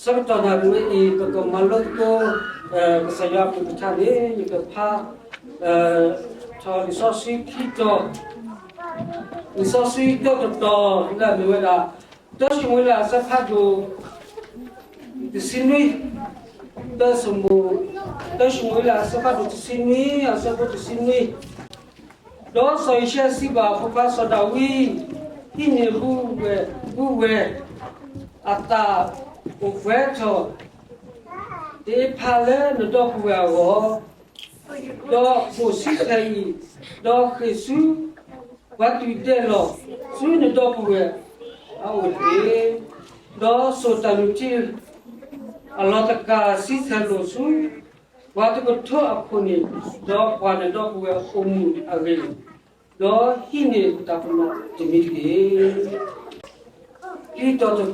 ဆၢကတီၢ်နၣ်ရံၣ်ဝဲအံၤ ပကမၤလိသကိး ကစၢ်ယွၤအကလုၢ်ကထါန့ၣ် ယကဖး ထီၣ်လံာ်စီဆှံခံတီၤ, လံာ်စီဆှံတၢတတီၤ လၢအမ့ၢ်ဝဲဒၣ် တၢၡမူၤအ့လးအဆၢဖးဒိၣ် တဆံနွံ, တၢၡမူၤ, တၢၡမူၤအ့လးအဆၢဖးဒိၣ်တဆံနွံ အဆၢဖိတဆံနွံ ဒီးစီၤယံၤၡဲစံးဘၣ်ဖိခွါစီၤဒၤဝံး, ဟံးန့ၢ်ဘူဝဲၢ်, ဘူဝဲၢ်, အသးအိၣ်ပှဲၤထီၣ် တအ့ဖးလၢနဒီပုၢ်ဝဲၢ်အဂီၢ်, ဒီးဘိၣ်ဆံဆဲးအံၤ, ဒီးဃ့ၢ်ဆူ ပှၤတုၤဒဲးလီၤ ဆူနဒီပုၢ်ဝဲၢ်အအိၣ်တက့ၢ်. ဒီးစိာ်တၢ်နုၢ်ထံ အလီၤတကၢ်ဆံဆဲးလိာ်ဆူ ပှၤသကိးထိအခိၣ်န့ၣ်, ဒီးကွၢ်နဒီပုၢ်ဝဲၢ်အိၣ်မူအဂ့ၢ်, ဒီးဟံးန့ၢ်တၢ်ပနီၣ်တမံၤတက့ၢ်. ခံတီၤတတီၤ,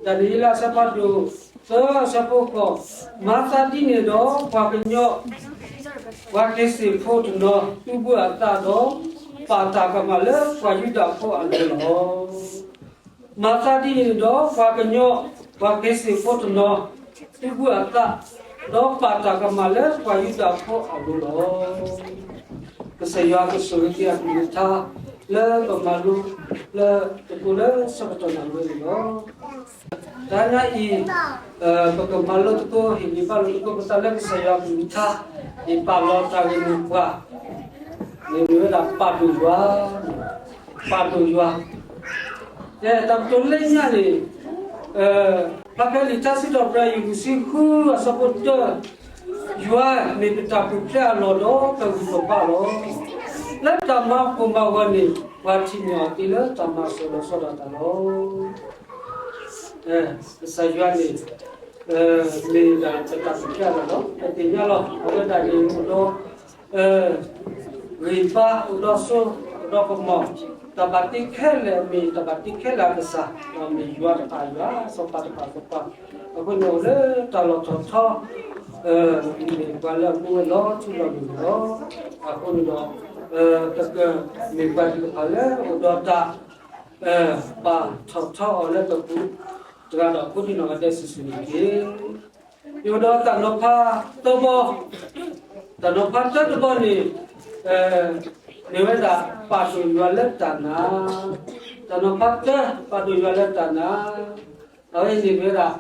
ဒၤနံးယ့လးအဆၢဖးဒိၣ်သၢ အဆၢဖိဃိး, မၤသးဒ်န့ၣ်ဒီး ပှၤကညီ ပှၤက့ၤစ့ၣ်ဖိတနီၤ သုဘူၣ်အသးဒီး ပာ်တၢ်ကမၣ်လၢပှၤယူဒၤဖိအလိၤလီၤ. မၤသးဒ်န့ၣ်ဒီး ပှၤကညီ ပှၤက့ၤစ့ၣ်ဖိတနီၤ သုဘူၣ်အသး ဒီးပာ်တၢ်ကမၣ်လၢပှၤယူဒၤဖိအလိၤလီၤ. ကစၢ်ယွၤကဆိၣ်ဂ့ၤက့ၤအကလုၢ်ကထါ လၢပမၤလိ လၢတကိးလၢဆၢကတီၢ်နၣ်ရံၣ်ဝဲန့ၣ်လီၤ. တနံၤအံၤ ပကမၤလိသကိး ဟ့ၣ်ဂံၢ်ဘါလိာ်သကိးပသးလၢကစၢ်ယွၤအကလုၢ်ကထါ ဟ့ၣ်ပာ်လီၤတၢ်ဂ့ၢ်မိၢ်ပှၢ် မ့ၢ်ဝဲဒၣ်ပာ်ဒိၣ်ယွၤ, ပာ်ဒိၣ်ယွၤ, တၢ်ကတိၤလၢညါန့ၣ် ဖျါဖဲလံာ်ထါစံးထီၣ်ပတြၢၤ ယူၢ်တဆံဃု အဆၢဖိတၢ, ယွၤမ့ၢ်ပတၢ်ပူၤဖျဲးအလီၢ်ဒီးပဂံၢ်ပဘါလီၤ. လၢတၢ်မၤကိၢ်မၤဂီၤန့ၣ် ပှၤထံၣ်န့ၢ်အီၤသ့လၢတၢ်မၤစၢၤလီၤဆီဒၣ်တၢ်လီၤ. ကစၢ်ယွၤန့ၣ် မ့ၢ်ဒၣ်ပတၢ်ပူၤဖျဲးအလီၢ်လီၤ. ပသ့ၣ်ညါလီၤ အဝဲဒၣ်န့ၣ်အိၣ်ဒီး ဂံၢ်ဘါ အိၣ်ဒီးစိ အိၣ်ဒီးကမီၤ, တၢ်ဘၣ်တ့ခဲလၢာ်မ့ၢ်တၢ်ဘၣ်တ့ခဲလၢာ်အကစၢ်, ဒီးမ့ၢ်ယွၤတဖၣ်ယွၤ, စီၤပၤတဖၣ်စီၤပၤ, အဃိန့ၣ်အိၣ်လၢတၢ်လီၢ်ထီၣ်ထီ မ့ၢ်ပှၤလၢအမူဝဲလီၤထူလီၤယိာ်န့ၣ်လီၤ. အဃိန့ၣ်ဒီး ပကမ့ၢ်ပှၤသ့ၣ်တဖၣ်လၢအိၣ်ဒီးတၢ် ပာ်ထီၣ်ထီအီၤလၢပပူၤတဂၤဒီး ကိးဒံနီၢ်ဂၤဒဲးစုာ်စုာ်န့ၣ်တက့ၢ်. ယအိၣ်ဒီးတၢ်နီၤဖးတဘီ, တၢ်နီၤဖးတၢတဘီန့ၣ် မ့ၢ်ဝဲဒၣ်ပာ်ဒိၣ်ယွၤလၢတၢ်နာ်, တၢ်နီၤဖးတၢ ပာ်ဒိၣ်ယွၤလၢတၢ်နာ်, အဝဲအံၤန့ၣ်မ့ၢ်ဝဲဒၣ်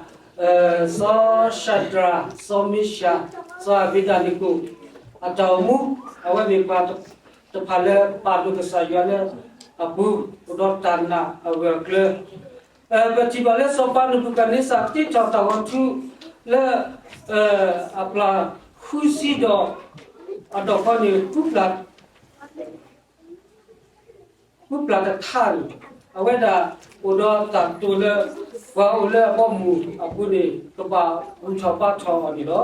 စီၤၡၤဒြး, စီၤမံၡး, စီၤအၤဘ့းနၤဒ့ကိၣ် အတၢ်အိၣ်မူ, အဝဲမ့ၢ်ပှၤတဖၣ်လၢပာ်ဒိၣ်ကစၢ်ယွၤလၢအပူၤ အိၣ်ဒီးတၢ်နာ်အဂၢၢ်အကျၢၤ ပထံၣ်ဘၣ်လၢစီၤပၤနဘူၤခၣ်နံစၢ်တ့ထီၣ်တၢ်ဂီၤထူလၢ အပျၢ်ဃုဆံဒီး အဒီၣ်ဃီန့ၣ် ဃုပျၢ်တထးန့ၣ် အဝဲဒၣ်အိၣ်ဒီးတၢ်တိာ်လၢ ပှၤအိၣ်လၢအဘီအမုၢ်အပူၤန့ၣ် ကဘၣ်ဘူၣ်ထီၣ်ဘါထီၣ်အီၤန့ၣ်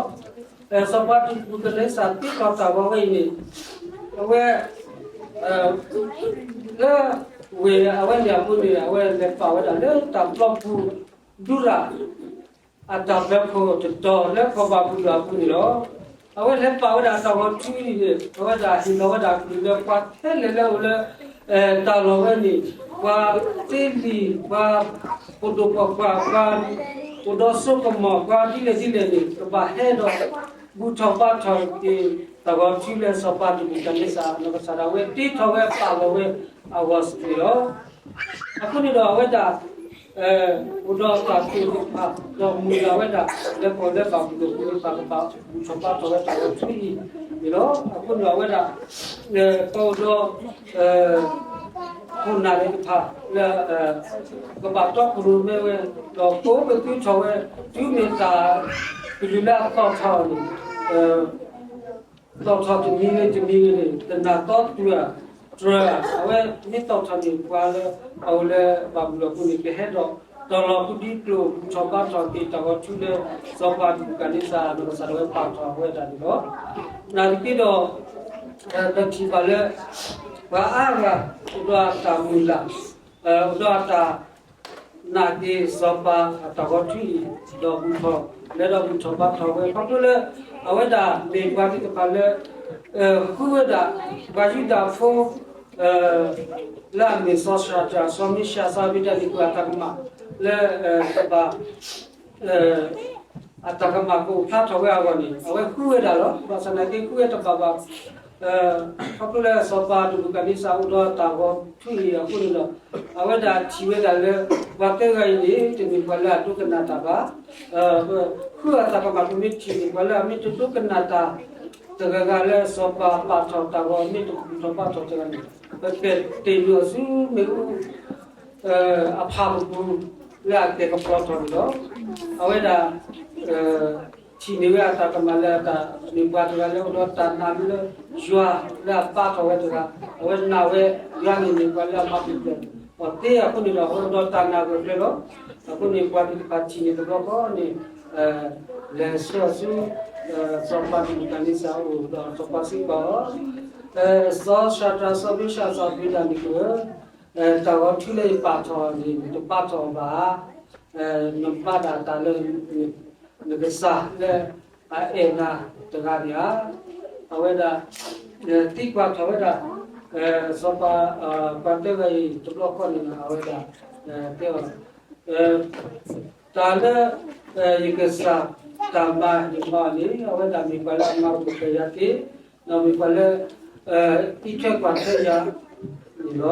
လီၤ. စီၤပၤနဘူၤခၣ်နံစၢ်တ့ထီၣ်တၢ်ဂီၤဝဲအံၤန့ၣ် အဝဲ လၢဝ့ၢ်အဝဲန့ၣ်အပူၤန့ၣ် အဝဲလဲၤပာ်ဝဲဒၣ်လၢတၢ်ပျီပူၤဒူရၤ အတၢ်ဘျၢခိၣ်တတီၤလၢကီၢ်ဘၤဘူလိၣ်အပူၤန့ၣ်လီၤ. အဝဲလဲၤပာ်ဝဲဒၣ်တၢ်ဂီၤထူအံၤန့ၣ် အဝဲဒၣ်ဟ့ၣ်လီၤဝဲဒၣ်ကလုၢ်လၢပှၤခဲလၢာ်လၢအိၣ်လၢ တၢ်လီၢ်ဝဲန့ၣ် ပှၤသ့လံာ် ပှၤဖိဒိၣ်ပှၢ်ပှၢ် ပှၤအိၣ်ဒီးစိကမီၤ ပှၤဒ်လဲၣ်ဒ်လဲၣ်န့ၣ် ကဘၣ်ဟဲဒီး ဘူၣ်ထီၣ်ဘါထီၣ်က့ၤ တၢ်ဂီၤထူလၢစီၤပၤနဘူၤခၣ်နံစၢ် နီၢ်ကစၢ်ဒၣ်ဝဲတ့ထီၣ်ဝဲပာ်လီၤဝဲအဂီၢ်န့ၣ်လီၤ. အဃိန့ၣ်ဒီးအဝဲဒၣ် အိၣ်ဒီးတၢ်တိာ်သ့ၣ်တဖၣ် ဒီးမုၢ်လၢ်ဝဲဒၣ် လၢကီၢ်လၢဘၤဘူလိၣ်ပူၤန့ၣ် တၢ်ကဘၣ်ဘူၣ်ထီၣ်ဘါထီၣ်ဝဲတၢ်ဂီၤထူအံၤန့ၣ်လီၤ. အဃိန့ၣ်ဒီးအဝဲဒၣ် ပအိၣ်ဒီး ခိၣ်နၢ်သ့ၣ်တဖၣ်လၢ ကဘၣ်တီခိၣ်ရိၣ်မဲဝဲ ဒီးကိးပသူထီၣ်ဝဲ တုၤမ့ၢ်တၢ်ကလုၢ်လၢအသီၣ်ထီၣ်န့ၣ် သီၣ်ထီၣ်တမံၤဂ့ၤတမံၤဂ့ၤန့ၣ် တနၢ်သီတုၤဧါ တြၢၤဧါ အဝဲမ့ၢ်သီၣ်ထီၣ်န့ၣ် ပှၤလၢအအိၣ်လၢဘၤဘူလိၣ်ပူၤန့ၣ် ကဟဲဒီး တီၤလီၤဃုဒံကျိၣ် ဘူၣ်ထီၣ်ဘါထီၣ်က့ၤတၢ်ဂီၤထူလၢ စီၤပၤနဘူၤခၣ်နံစၢ် နီၢ်ကစၢ်ဒၣ်ဝဲပာ်ထီၣ်ဝဲဒၣ်န့ၣ်လီၤ. နာ်သက့ဒီး ပထံၣ်ဘၣ်လၢ ပှၤအါဂၤ အိၣ်ဒီးအတၢ်မုၢ်လၢ် အိၣ်ဒီးအတၢ်နာ်က့ၤစီၤပၤအတၢ်ဂီၤထူအံၤ ဒီးဘူၣ်ထီၣ် လဲၤဒီးဘူၣ်ထီၣ်ဘါထီၣ်ဝဲ ခီဖျိလၢ အဝဲဒၣ်မ့ၢ်ပှၤသ့ၣ်တဖၣ်လၢ ဃုဝဲဒၣ် ပှၤယူဒၤဖိ လၢအမ့ၢ်စီၤၡၤဒြး စီၤမံၡး စီၤအၤဘ့းနၤဒ့ကိၣ်အတၢ်ကမၣ် လၢ တဘၣ် အတၢ်ကမၣ်ကအိၣ်ဖျါထီၣ်ဝဲအဂီၢ်န့ၣ် အဝဲဃုဝဲဒၣ်လီၤ. ဘၣ်ဆၣ်သနာ်က့ဃုဝဲတဘၣ်ဘၣ် ခီဖျိလၢစီၤပၤနဘူၤခၣ်န့စၢ်အိၣ်ဒီးတၢ်ဂီၤထူအံၤအဃိန့ၣ်ဒီး အဝဲဒၣ်ထံၣ်ဝဲဒၣ်လၢ ပှၤသၢဂၤအံၤန့ၣ် တမ့ၢ်ပှၤလၢအဒိကနၣ်တၢ်ဘၣ်. ဃုအတၢ်ကမၣ်ကမ့ၢ်ထံၣ်န့ၢ်ပှၤလၢအမ့ၢ်တဒိကနၣ်တၢ်တဂၤဂၤလၢစီၤပၤပာ်ထီၣ်တၢ်ဂီၤ မ့ၢ်တဘူၣ်ထီၣ်ဘါထီၣ်တဂၤန့ၣ် ပကတဲာ်နုာ်အီၤဆူမ့ၣ်အူ အဖၣ်ပူၤပူၤ လၢအကဲကပျီထီၣ်န့ၣ်လီၤ. အဝဲဒၣ် ထံၣ်န့ၢ်ဝဲအတၢ်ကမၣ်လၢအတၢ်မ့ၢ်ပှၤတဂၤလၢအိၣ်ဒီးတၢ်နာ်လၢယွၤလၢအပာ်ထီၣ်ဝဲတဂၤ အဝဲနာ်ဝဲယွၤန့ၣ်မ့ၢ်ပှၤလၢအမၤပူၤဖျဲးအီၤသ့အဃိန့ၣ်ဒီး အဝဲအိၣ်ဒီးတၢ်နာ်ဂၢၢ်ကျၢၤလီၤ. အဃိန့ၣ် ပှၤသ့ၣ်တဖၣ်ထံၣ်န့ၢ်တဘျီဃီန့ၣ် လဲၤဆှၢအီၤဆူ စီၤပၤနဘူၤခၣ်န့စၢ်အအိၣ်ဒီးစီၤပၤစံးဘၣ်အီၤ, စီၤၡၤဒြး စီၤမ့ၡး စီၤအဘ့းနကိၣ်ဧၢ, တၢ်ဂီၤထူလၢယပာ်ထီၣ်န့ၣ် နတပာ်ထီၣ်ဘၣ်ဧါ. နမၤဒၣ်တၢ်လၢ နကစၢ်လၢအအဲၣ်နၤတဂၤန့ၣ်ဧါ. အဝဲဒၣ် သံကွၢ်ထီၣ်ဝဲဒၣ် စီၤပၤ ပှၤသၢဂၤအံၤတဘျီဃီန့ၣ် အဝဲဒၣ် တဲအီၤ တၢ်လၢ ယကစၢ်တၢ်မၤယမၤအီၤန့ၣ် အဝဲဒၣ်မ့ၢ်ပှၤလၢအမၤပူၤဖျဲးယၤသ့, ဒီးမ့ၢ်ပှၤလၢ အံးထွဲကွၢ်ထွဲယၤန့ၣ်လီၤ.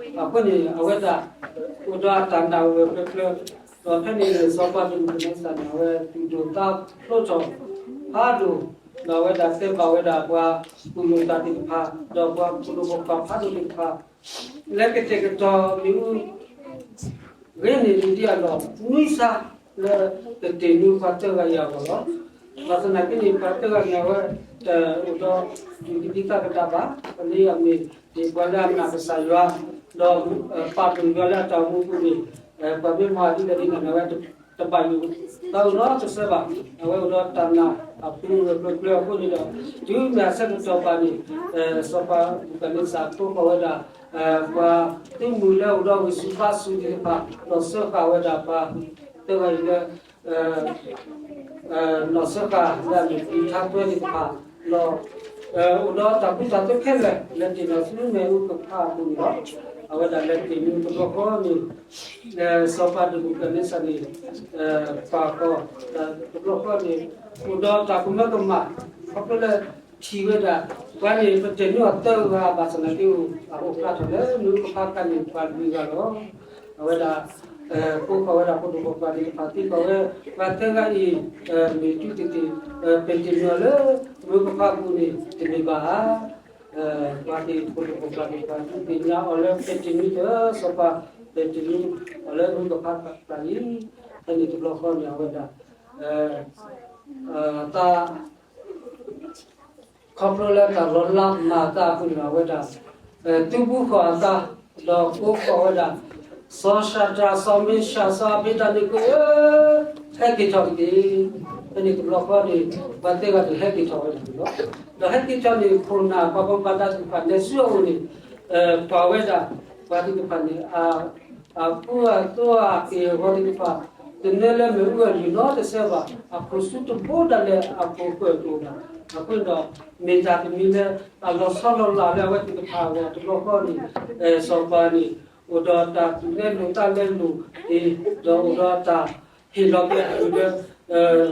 အဃိန့ၣ် အဝဲဒၣ် အိၣ်ဒီးအတၢ်နာ်ဂၢၢ်ကျၢၤကျၢၤ, ဒီးဖဲန့ၣ်န့ၣ် စီၤပၤနဘူၤခၣ်န့စၢ်န့ၣ် အဝဲသူၣ်ဒိၣ်သးဖျိးထီၣ်ဖးဒိၣ်, ဒီးအဝဲဒၣ်တဲဘၣ်ဝဲဒၣ်ပှၤကူၣ်လိာ်သးသ့ၣ်တဖၣ်, ဒီးပှၤကူၣ်လိာ်ပှၤဖးဒိၣ်သ့ၣ်တဖၣ် လၢကတဲာ်ကတီၤမ့ၣ်အူ ဂ့ၤန့ၢ်ဒံးအလီၢ် နွံစးလၢကတဲာ်နုာ်ပှၤသၢဂၤအံၤအဂီၢ်လီၤ. ဘၣ်ဆၣ်သနာ်က့န့ၣ် ပှၤသၢဂၤန့ၣ် အဝဲတအိၣ်ဒီး ဒုၣ်ကသံၣ်သးကဒါဘၣ်, ပှၤလၢအမ့ၢ်ဒ်ပှၤလၢအနာ်ကစၢ်ယွၤ, ဒီးပာ်ဒိၣ်ယွၤလၢအတၢ်အိၣ်မူအပူၤန့ၣ်, ပှၤမ့ၢ်မၤဒ်လဲၣ်ဒ်လဲၣ်န့ၣ် အဝဲတဘၣ်ယိၣ်သးအိၣ်နီတစဲးဘၣ်. အဝဲအိၣ်ဒီးတၢ်နာ်အပူၤဂၢၢ်ကျၢၤကျၢၤအဃိန့ၣ်ဒီး တုၤမ့ၢ်အဆၢကတီၢ်ဘၣ်န့ၣ် စီၤပၤနဘူၤခၣ်န့စၢ်ကိးဃီၤဝဲဒၣ် ပှၤသုးမုၢ်လၢအိၣ်ဒီးဝ့ၢ်ဆူၣ်ဘါဆူၣ်သ့ၣ်တဖၣ် လီၤစၢဃာ်ဝဲဒၣ်ပှၤသၢဂၤအံၤလၢ လီၤစၢဃာ်လၢအမ့ၢ်ပျံၤထါတွဲသ့ၣ်တဖၣ်, ဒီးအိၣ်ဒီးတၢ်ကူတၢ်သိးခဲလၢာ် လဲၤတ့ၢ်လီၤဆူမ့ၣ်အူကဖးအပူၤန့ၣ်လီၤ. အဝဲဒၣ်လဲၤတ့ၢ်နုာ်တဘျီဃီန့ၣ် စီၤပၤနဘူၤခၣ်န့စၢ်န့ၣ် ပာ်ဃီၤတဘျီဃီန့ၣ် အိၣ်ဒီးတၢ်ကမၢကမၣ် ခီဖျိလၢထံၣ်ဝဲဒၣ် ပှၤန့ၣ် ပတဲာ်နုာ်အီၤသၢဂၤ ဘၣ်ဆၣ်သနာ်က့ အအိၣ်ဖျါထီၣ်လၢမ့ၣ်အူကဖးအခါန့ၣ် ပှၤလွံၢ်ဂၤလီၤ. အဝဲဒၣ် ကိးဃီၤဝဲဒၣ်ဖိဒိၣ်ဖိပှၢ်သ့ၣ်တဖၣ် သံကွၢ်ဝဲ ပှၤသၢဂၤအံၤ မ့ၢ်တုၤတ့ၢ် ပတဲာ်နုာ်အီၤလၢမ့ၣ်အူကဖးအပူၤန့ၣ် တမ့ၢ်ဘၣ်ဧါ. ပှၤသ့ၣ်ဖိဒိၣ်ဖိပှၢ်သ့ၣ်တဖၣ် ဒုးသ့ၣ်ညါအီၤလၢပတဲာ်နုာ်လၢစီၤပၤ ပတဲာ်နုာ်အီၤလၢမ့ၣ်အူကဖးအပူၤအံၤ ဖဲန့ၣ်တဘျီဃီန့ၣ် အဝဲဒၣ် သး ခီဖျိလၢတၢ်လီၤလးမၤအသးအဃိန့ၣ် အဝဲဒၣ် သုးဘူးဃီၤအသး ဒီးကိးဃီၤဝဲဒၣ် စီၤၡၤဒြး စီၤမ့ၡး စီၤအဘ့းနကိၣ်ဧၢ, ဟဲက့ၤထီၣ်တက့ၢ်. ဖဲန့ၣ်တဘျီဃီန့ၣ် ပှၤသၢဂၤန့ၣ် ဟဲက့ၤထီၣ်ဝဲဒၣ်န့ၣ်လီၤ. ဒီးဟဲက့ၤထီၣ်န့ၣ် ခိၣ်နၢ်ပှၤဘၣ်မူဘၣ်ဒါသ့ၣ်တဖၣ် လဲၤဆူအအိၣ်န့ၣ် ကွၢ်ဝဲဒၣ် ပှၤသ့ၣ်တဖၣ်န့ၣ် အကူအသိးအက့ၢ်အဂီၤသ့ၣ်တဖၣ် တနၢလၢမ့ၣ်အူအလုၢ်နီတစဲးဘၣ်. အခိၣ်ဆူတဘိဒၣ်လဲာ် အခိၣ်ဃၢၤတအိၣ်ဘၣ်. အဃိဒီး မ့ၢ်တၢ်တမံၤလၢ အလီၤဆီလီၤလးလၢအဝဲသ့ၣ်တဖၣ်အဂီၢ်တဘျီဃီန့ၣ် စီၤပၤန့ၣ် အိၣ်ဒီးတၢ်သူၣ်လဲလိာ်သးလဲလိာ်အံၤ ဒီးအိၣ်ဒီးတၢ်ဟ့ၣ်လီၤက့ၤအကလုၢ်လၢ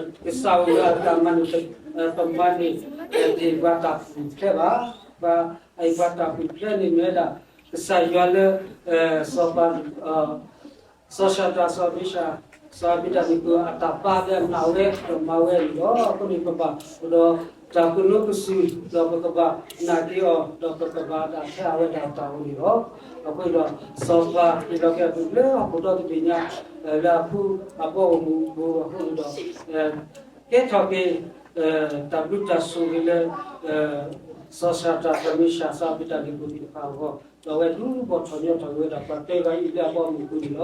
ကစၢ်အိၣ်လၢအတၢ်မၤန့ၣ် ပမၤန့ၣ် တဟ့ၣ်ပှၤတၢ်ပူၤဖျဲးဘၣ်. ပှၤအဟ့ၣ်ပှၤတၢ်ပူၤဖျဲးန့ၣ်မ့ၢ်ဝဲဒၣ် ကစၢ်ယွၤလၢ စီၤပၤ စီၤၡၤဒြး စီၤမ့ၡး စီၤအဘ့းနကိၣ် အတၢ်ပာ်လၢအနာ်ဝဲဒီးမၤဝဲန့ၣ်လီၤ. အဃိန့ၣ် ပဘၣ်အိၣ်ဒီးတၢ်ကနိးကစုာ် ဒီးပကဘၣ်နာ်က့ၤအီၤ ဒီးပကဘၣ်ဒၣ်ထဲအဝဲဒၣ်တၢ်အိၣ်န့ၣ်လီၤ. အဃိဒီး စီၤပၤဟ့ၣ်လီၤက့ၤအကလုၢ်လၢဟီၣ်ခိၣ်ဒီတဘ့ၣ်ညါ လၢအဖုအဘီအမုၢ်အပူၤအဃိန့ၣ်ဒီး ကဲထီၣ်က့ၤ တၢ်ဘျုးတၢ်ဆိၣ်ဂ့ၤလၢ စီၤၡၤဒြး စီၤမ့ၡး စီၤအဘ့းနကိၣ်သ့ၣ်တဖၣ်အဂီၢ် ဒီးအဝဲဒုးဘီၣ်ထီၣ်ညီထီၣ်က့ၤဝဲဒၣ်ပှၤသၢဂၤအံၤလၢအဘီအမုၢ်အပူၤန့ၣ်လီၤ.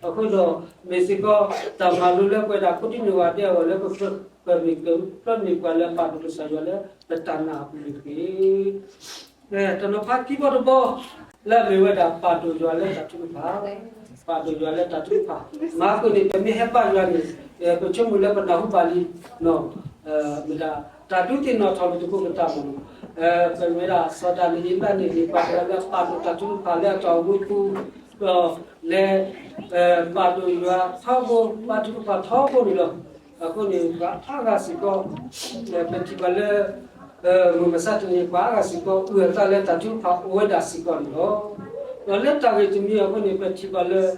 အဃိဒီး မ့ၢ်စ့ၢ်ကီး တၢ်မၤလိလၢပဝဲဒၣ်ခိၣ်ဒံနီၢ်ဂၤဒဲးအဂီၢ်လၢပကြၢးမ့ၢ်ကြၢး ပကြၢးမ့ၢ်ပှၤလၢပာ်ဒိၣ်ကစၢ်ယွၤလၢပတၢ်နာ်အပူၤန့ၣ်တက့ၢ်. တနီၤဖးခံဘီတဘီ လၢအမ့ၢ်ဝဲဒၣ်ပာ်ဒိၣ်ယွၤလၢတၢ်ထုကဖၣ်, ပာ်ဒိၣ်ယွၤလၢတၢ်ထုကဖၣ်. မၤအဃိန့ၣ် ပမ့ၢ်ဟဲဘါယွၤန့ၣ် ပဆိကမိၣ်လၢပနၢ်ဟူဘၣ်လံ, မ့ၢ်ဒၣ် တၢ်ဒုးသ့ၣ်နီၣ်ထီၣ်လၢတၢ်ကိးကတၢၢ်မ့ၢ် ပမ့ၢ်ဒၣ်စီၤဒၤနံးယ့လးန့ၣ် မ့ၢ်ပှၤတဂၤလၢအပာ်ဒိၣ်တၢ်ထုကဖၣ်လၢအတၢ်အိၣ်မူပူၤ, ဒီး လဲၤ ပာ်ဒိၣ်ယွၤထီဘိ ဘါထုကဖၣ်ထီဘိန့ၣ်လီၤ. အဃိန့ၣ် ပှၤအါဂၤစ့ၢ်ကီး ပထံၣ်ဘၣ်လၢ မုၢ်မဆါတနံၤ ပှၤအါဂၤစ့ၢ်ကီး အုၣ်အသးလၢတၢ်ထုကဖၣ်အိၣ်ဝဲဒၣ်စ့ၢ်ကီးန့ၣ်လီၤ. ဒီးလၢတၢ်ဂ့ၢ်တမံၤအဃိန့ၣ် ပထံၣ်ဘၣ်လၢ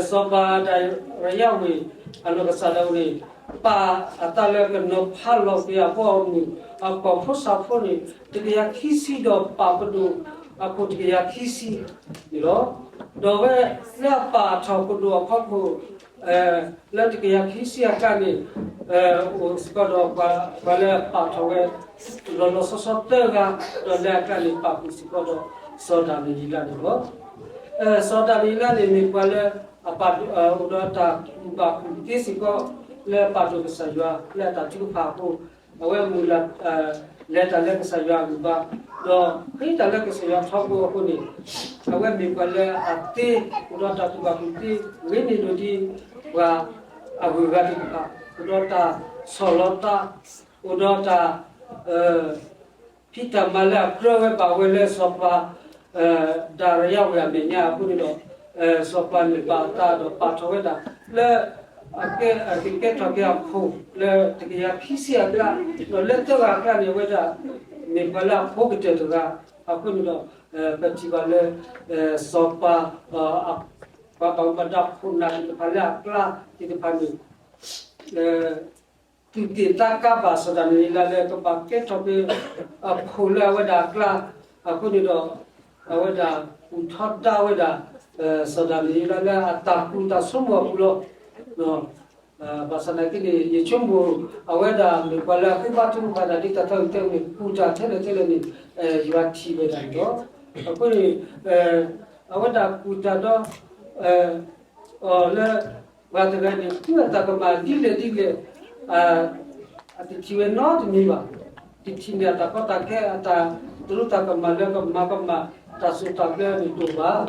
စီၤပၤဒၤရယၤဝ့ၤ အနီၢ်ကစၢ်ဒၣ်ဝဲန့ၣ် ပာ်အသးလၢကနီၤဖးလီၤက့ၤအဘီအမုၢ် အကီၢ်ဖိစၢ်ဖိန့ၣ် တကယၤခံဆံ ဒီးပာ်ပဒိၣ်အခိၣ်တကယၤခံဆံန့ၣ်လီၤ. ဒီးအဝဲလၢအပာ်ထီၣ်ပဒိၣ်အဖီခိၣ် လၢတကယၤခံဆံအကျါန့ၣ် အိၣ်စ့ၢ်ကီးဒီး ပှၤလၢအပာ်ထီၣ်ဝဲ လီၤလီၤဆီဆီသၢဂၤ, ဒီးလၢအကျါန့ၣ် ပာ်ဃုာ်စ့ၢ်ကီးဒီး စီၤဒၤနံးယ့လးန့ၣ်လီၤ. စီၤဒၤနံးယ့လးန့ၣ် မ့ၢ်ပှၤလၢအပာ်ဒိၣ် အိၣ်ဒီးတၢ်ကူၣ်ဘၣ်ကူၣ်သ့စ့ၢ်ကီး လၢအပာ်ဒိၣ်ကစၢ်ယွၤလၢအတၢ်ထုကဖၣ်အဃိ, အဝဲမုၢ်လၢ် လဲၤတၢ်လၢကစၢ်ယွၤအဂံၢ်ဘါ, ဒီးဃ့တၢ်လၢကစၢ်ယွၤထီဘိအဃိန့ၣ်, အဝဲမ့ၢ်ပှၤလၢအသ့ အိၣ်ဒီးတၢ်ကူၣ်ဘၣ်ကူၣ်သ့ ဂ့ၤန့ၢ်ဒိၣ်ဒံး ပှၤအဂုၤအဂၤသ့ၣ်တဖၣ်, အိၣ်ဒီးတၢ်ဆီၣ်လီၤသး, အိၣ်ဒီးတၢ် ဖံးတၢ်မၤလၢအကြၢးဝဲဘၣ်ဝဲလၢစီၤပၤ ဒၤရယၤဝ့ၤအမဲာ်ညါအဃိန့ၣ်ဒီး, စီၤပၤန့ၣ်ပာ်အသးဒီးပာ်ထီၣ်ဝဲဒၣ် လၢ အကဲထီၣ်က့ၤအခိၣ်လၢတကယၤခံဆံအကျါ, ဒီးလၢသၢဂၤအကျါန့ၣ် အဝဲဒၣ်မ့ၢ်ပှၤလၢအဖိကတၢၢ်တဂၤအဃိန့ၣ်ဒီး, ပထံၣ်ဘၣ်လၢ စီၤပၤ ပှၤဘၣ်မူဘၣ်ဒါခိၣ်နၢ်သ့ၣ်တဖၣ်လၢအကျါသ့ၣ်တဖၣ်န့ၣ် သူၣ်က့ၣ်သးကါဘၣ်စီၤဒၤနံးယ့လးလၢကဘၣ်ကဲထီၣ်က့ၤ အခိၣ်လၢအဝဲဒၣ်အကျါအဃိန့ၣ်ဒီး, အဝဲဒၣ်ကူၣ်ထီဒါဝဲဒၣ် စီၤဒၤနံးယ့လးလၢအတၢ်ကူၣ်တၢ်ဆိကမိၣ်အပူၤလီၤ. ဘၣ်ဆၣ်သနာ်က့န့ၣ် ယဆိကမိၣ် အဝဲဒၣ်မ့ၢ်ပှၤလၢအဃ့ဘါထုကဖၣ်တၢ်ဒ်တၢ်သးဝံၣ်တဲဝဲန့ၣ် ကူၣ်တၢ်ထဲလဲၣ်ထဲလဲၣ်န့ၣ် ယွၤထံၣ်ဝဲဒၣ်န့ၣ်လီၤ. အဃိန့ၣ် အဝဲဒၣ်ကူၣ်တၢ်ဒီး အီၤလၢ ပှၤတဂၤန့ၣ် ဃုအတၢ်ကမၣ်ဒ်လဲၣ်ဒ်လဲၣ် အတထံၣ်ဝဲနီတမံၤဘၣ်. တထံၣ်န့ၢ်အတၢ်ကီတၢ်ခဲ အတၢ်တရူးတၢ်ကမၣ်လၢကမၤကမၣ် တၢ်စိတၢ်ကမီၤန့ၣ်တအိၣ်ဘၣ်.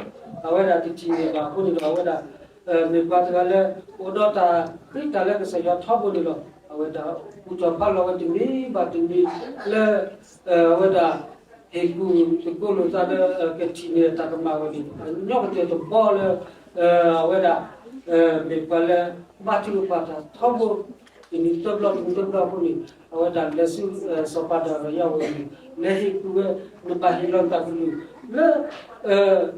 အဝဲဒၣ်တထံၣ်န့ၢ်ဘၣ်အဃိန့ၣ်ဒီး အဝဲဒၣ် မ့ၢ်ပှၤတဂၤလၢ အိၣ်ဒီးတၢ်ဃ့တၢ်လၢကစၢ်ယွၤထီဘိန့ၣ်လီၤ. အဝဲဒၣ်ကူၣ်ထီၣ်ဖးလီၤဝဲတမံၤဘၣ်တမံၤလၢ အဝဲဒၣ် ဟ့ၣ်ကူၣ်သကိးလိာ်သးလၢ ကထံၣ်န့ၢ်တၢ်ကမၣ်ဝဲန့ၣ် အညီကတၢၢ်တဘီလၢ အဝဲဒၣ် မ့ၢ်ပှၤလၢ ဘါထုကဖၣ်တၢ်ထီဘိ တနံၤသၢဘျီ တနံၤသၢဘျီအဃိန့ၣ် အဝဲဒၣ်လဲၤဆူ စီၤပၤဒၤရယၤဝဲန့ၣ် လဲၤဟ့ၣ်ကူၣ်ဝဲ နဘၣ်ဟ့ၣ်လီၤနတၢ်ကလုၢ်လၢ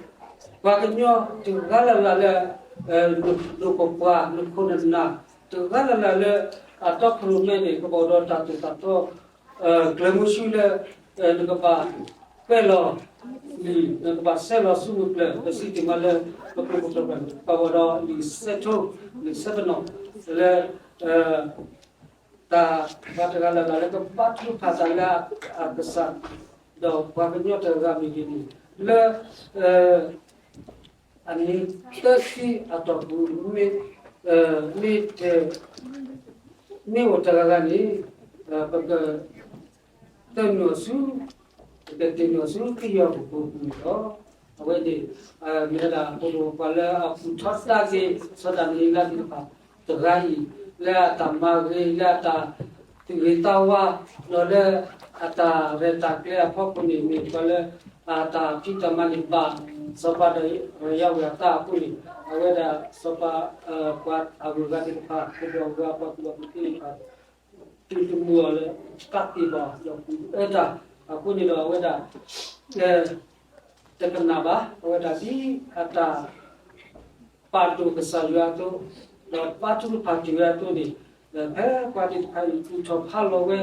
ပှၤကညီတဂၤလၢ်လၢ်လၢ နဒိၣ်ပပှၢ် နခိၣ်နနၢ် တဂၤလၢ်လၢ်လၢ အတီခိၣ်ရိၣ်မဲန့ၣ် ကဘၣ်အိၣ်ဒီးတၢ်သိၣ်တၢ်သီ ကျၢၤမုဆူလၢ နကဘၣ်ကွဲးလီၤလံာ် နကဘၣ်ဆဲးလီၤဆူမုၢ်ကျၢၤ ပစံးတ့ၢ်မးလၢ ပကျိၤပကျဲၤ ပဘၣ်အိၣ်ဒီးလံာ်ဆဲးထိ လံာ်ဆဲးပနီၣ် လၢ တၢ်ပှၤတဂၤလၢ်လၢ်လၢကဘါထုကဖၣ်တၢ်လၢအကစၢ် ဒီးပှၤကညီတဂၤမ့ၢ်ဂ့ၤန့ၣ် လၢ အနံၣ်သၢဆံအတီၢ်ပူၤ မ့ၢ် မ့ၢ်တ မ့ၢ်အိၣ်တဂၤဂၤန့ၣ် ပက သၢနုာ်အီၤဆူ ပကတ့ၢ်နုာ်အီၤဆူခရံာ်အပူၤပူၤန့ၣ်လီၤ. အဝဲန့ၣ် မ့ၢ်ဝဲဒၣ်ပဒိၣ်ပပှၢ်လၢအကူၣ်ထီၣ်တၢ်က့ၤ စီၤဒၤနံးယ့လးသ့ၣ်တဖၣ်တဂၤအံၤ လၢအတၢ်မၤဂ့ၤ လၢအတၢ်သူၣ်ဂ့ၤသးဝါ ဒီးလၢအတၢ်ရဲၣ်တၢ်ကျဲၤအဖီခိၣ်န့ၣ် မ့ၢ်ပှၤလၢ အတၢ်ဖံးတၢ်မၤန့ၣ်ဘၣ် စီၤပၤဒၤရယၤဝ့ၤအသးအဃိန့ၣ် အဝဲဒၣ်စီၤပၤ ပှၤအဂုၤအဂၤသ့ၣ်တဖၣ် ပဒိၣ်အဂၤပှၤကူၣ်ဘၣ်ကူၣ်သ့သ့ၣ်တဖၣ် တုၤတမုာ်အီၤလၢ ကးတ့ၢ်ဘၣ်ဒီးကူၣ်အၢတၢ် အဃိန့ၣ်ဒီးအဝဲဒၣ် တကနၣ်ဘၣ် အဝဲဒၣ်ဒ်အတၢ် ပာ်ဒိၣ်ကစၢ်ယွၤအသိး ဒီးဘါထုကဖၣ်တ့ၢ်ဝဲအသိးန့ၣ် ဖဲပှၤသ့ၣ်တဖၣ်အံၤ ကူၣ်ထီၣ်ဖးလီၤဝဲ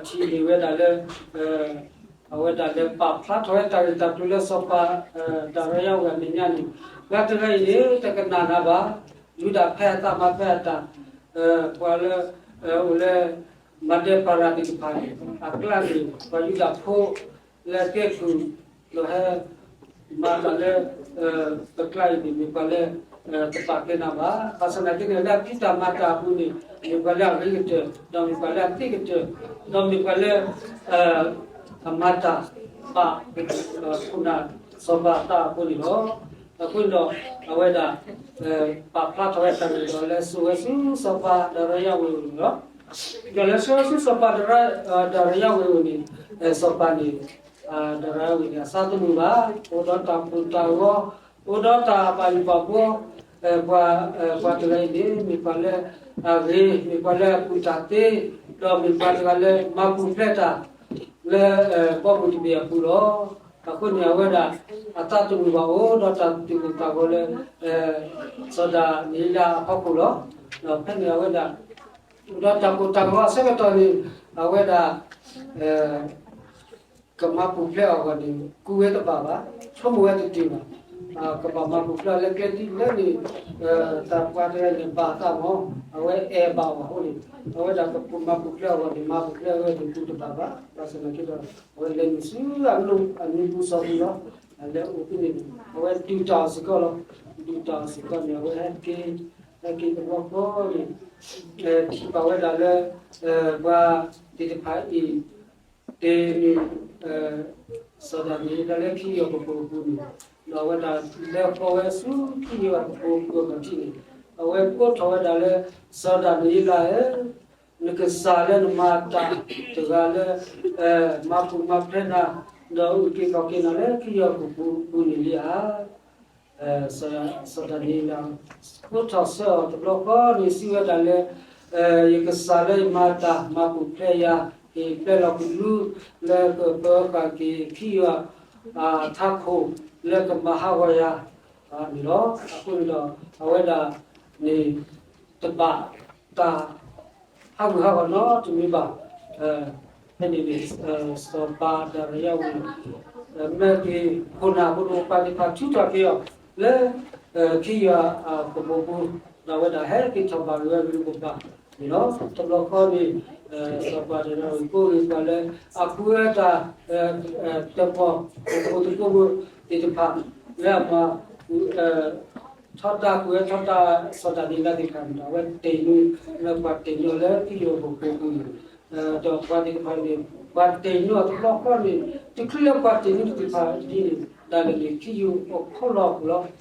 ဒီး ထံၣ်န့ၢ်ဝဲဒၣ်လၢ အဝဲဒၣ်လဲၤပာ်ဖျါထီၣ်ဝဲတၢ်ဂ့ၢ်တၢ်ကျိၤလၢစီၤပၤ ဒၤရယၤဝ့ၤအမဲာ်ညါန့ၣ် ပှၤတဂၤအံၤန့ၣ် တကနၣ်နၤဘၣ် ယူဒၤဖဲအသးမၤဖဲအတၢ် ပှၤလၢ အိၣ်လၢ မၤဒဲပၤရၤသ့ၣ်တဖၣ်န့ၣ် အကျါန့ၣ် ပှၤယူဒၤဖိ လၢအကဲကုၢ် ဒီးဟဲ မၤတၢ်လၢ ပကျါအံၤန့ၣ် မ့ၢ်ပှၤလၢ တပာ်ကဲနၤဘၣ်. ဘၣ်ဆၣ်သနာ်က့န့ၣ် လၢအဖံးတၢ်မၤတၢ်အပူၤန့ၣ် မ့ၢ်ပှၤလၢအဂ့ၤကတၢၢ် ဒီးမ့ၢ်ပှၤလၢအသ့ကတၢၢ် ဒီးမ့ၢ်ပှၤလၢ အမၤတၢ်ဘၣ် ခိၣ်နၢ်စီၤပၤအသးအဃိန့ၣ်လီၤ. အဃိန့ၣ်ဒီး အဝဲဒၣ် ပာ်ဖျါထီၣ်ဝဲတၢ်ဂ့ၢ်ဒီး လဲၤစိာ်ဝဲဆူစီၤပၤဒၤရယၤဝ့ၤအအိၣ်န့ၣ်လီၤ. ဒီးလဲၤစိာ်ဝဲဆူစီၤပၤ ဒၤရယၤဝ့ၤအအိၣ်န့ၣ် စီၤပၤန့ၣ် ဒၤရယၤဝ့ၤန့ၣ် အသးသမူဘၣ် အိၣ်ဒီးတၢ်ပူၤတၢ်ဂီၤ အိၣ်ဒီးတၢ်ဘၣ်ယိၣ်ဘၣ်ဘှီ, ပှၤ, ပှၤတဂၤအံၤန့ၣ် မ့ၢ်ပှၤလၢအဂ့ၤ, မ့ၢ်ပှၤလၢအကူၣ်တၢ်သ့, ဒီးမ့ၢ်ပှၤတဂၤလၢမၤပူၤဖျဲးတၢ် လၢဘီပူၤတဘ့ၣ်အပူၤလီၤ. အဃိန့ၣ် အဝဲဒၣ်အသးတမုာ်ဘၣ် အိၣ်ဒီးတၢ်သူၣ်ကိၢ်သးဂီၤလၢ စီၤဒၤနံးယ့လးအဖီခိၣ်လီၤ. ဒီးဖဲန့ၣ်အဝဲဒၣ် အိၣ်ဒီးတၢ်ကိၢ်တၢ်ဂီၤအဆၢကတီၢ်န့ၣ် အဝဲဒၣ် ကမၤပူၤဖျဲးအီၤအဂီၢ်န့ၣ် ကူဝဲတဘၣ်ဘၣ်, ဆိကမိၣ်ဝဲတတုၤဘၣ်. ကဘၣ်မၤပူၤဖျဲးလၢကျဲဒ်လဲၣ်န့ၣ် တၢ်ပှၤတဂၤန့ၣ်ဘၣ်အသးမး, အဝဲအဲၣ်ဘၣ်အီၤအဃိန့ၣ် အဝဲဒၣ်ကမၤပူၤဖျဲးအဂီၢ်န့ၣ် မၤပူၤဖျဲးဝဲန့ၣ် ကူတဘၣ်ဘၣ်. ဘၣ်ဆၣ်သနာ်က့ဒီး အဝဲလဲၤနုာ်ဆူအနူပူၤစီၤပူၤလီၤ. လဲၤအိၣ်ဖဲန့ၣ် အဝဲဒုးတၢ်အီၤစ့ၢ်ကီးလီၤ. ဒုးတၢ်အီၤစ့ၢ်ကီးန့ၣ် အဝဲဟဲက့ၤ, ဟဲက့ၤတဘျီဃီန့ၣ် ထံၣ်ဘၣ်ဝဲဒၣ်လၢ ပှၤသ့ၣ်တဖၣ်အံၤ တ့ၢ်န့ၣ် စီၤဒၤနံးယ့လးလၢခံယီၤကပိာ်အပူၤန့ၣ်, ဒီးအဝဲဒၣ်လဲၤဃီၤဝဲဆူခံယီၤကပိာ်အပူၤအဂီၢ်ထံးန့ၣ်, အဝဲကိးထီၣ်ဝဲဒၣ်လၢ စီၤဒၤနံးယ့လးဧၢ, နကစၢ်လၢနမၤတၢ်တဂၤလၢ မၤပူၤမၤဖျဲးနၤ, ဒီးအုၣ်က့ၤခီၣ်က့ၤနၤလၢခံယီၤကပိာ်အပူၤန့ၣ်လံဧါ. စီၤဒၤနံးယ့လး ကိးထီၣ်ဆၢအီၤတဘျီဃီန့ၣ် စံးဝဲဒၣ်လၢ ယကစၢ်လၢယမၤတၢ်မၤပူၤဖျဲးယၤ ဟ့ၣ်ပျဲလီၤကလူးလၢကပၢဃာ်က့ၤခံယီၤ ထးခိၣ်လၢကမၤဟးဂီၤယၤန့ၣ်လီၤ. အဃိန့ၣ်ဒီး အဝဲဒၣ်န့ၣ် တဘၣ်တၢ် ဟးဂူာ်ဟးဂီၤနီတမံၤဘၣ်. ဖဲန့ၣ်န့ၣ် စီၤဘၤဒၤရံယၤဝံၤ မ့ၢ်က့ၤခိၣ်နၢ်ဖိတအိၣ်ပှၤသ့ၣ်တဖၣ်ထုးထီၣ်က့ၤအီၤလၢ ခံယီၤကပိာ်ပူၤ, ဒီးအဝဲဒၣ်ဟဲက့ၤထီၣ်ဘၣ်က့ၤဝဲလၢကဘၣ်န့ၣ်လီၤ. တဘျီဃီန့ၣ် စီၤဘၤဒၤရံယၤဝံၤကိးဂ့ၤပှၤလၢ အကူဝဲတၢ် တၢၣ်ပီၣ် တၢၣ်ပီၣ်သကိးဖိသ့ၣ်တဖၣ် လၢအမၤ ထီဒါကူၣ်ဝဲထီဒါ စီၤဒၤနံးယ့လးသ့ၣ်တဖၣ်န့ၣ်ဒီး အဝဲတ့ၢ်နုာ် လၢပှၤတ့ၢ်နုာ်အီၤလၢခံယီၤကပိာ်ပူၤန့ၣ်, ဒီးပှၤသ့ၣ်တဖၣ်န့ၣ် ပှၤတ့ၢ်နုာ်အီၤတဘျီဃီန့ၣ် တချုးလၢပှၤတ့ၢ်နုာ်သ့ၣ်တဖၣ်ဒ်န့ၣ် ဒၣ်လဲာ်န့ၣ် ခံယီၤအိၣ်ခိးလီၤအပူၤလီၤ.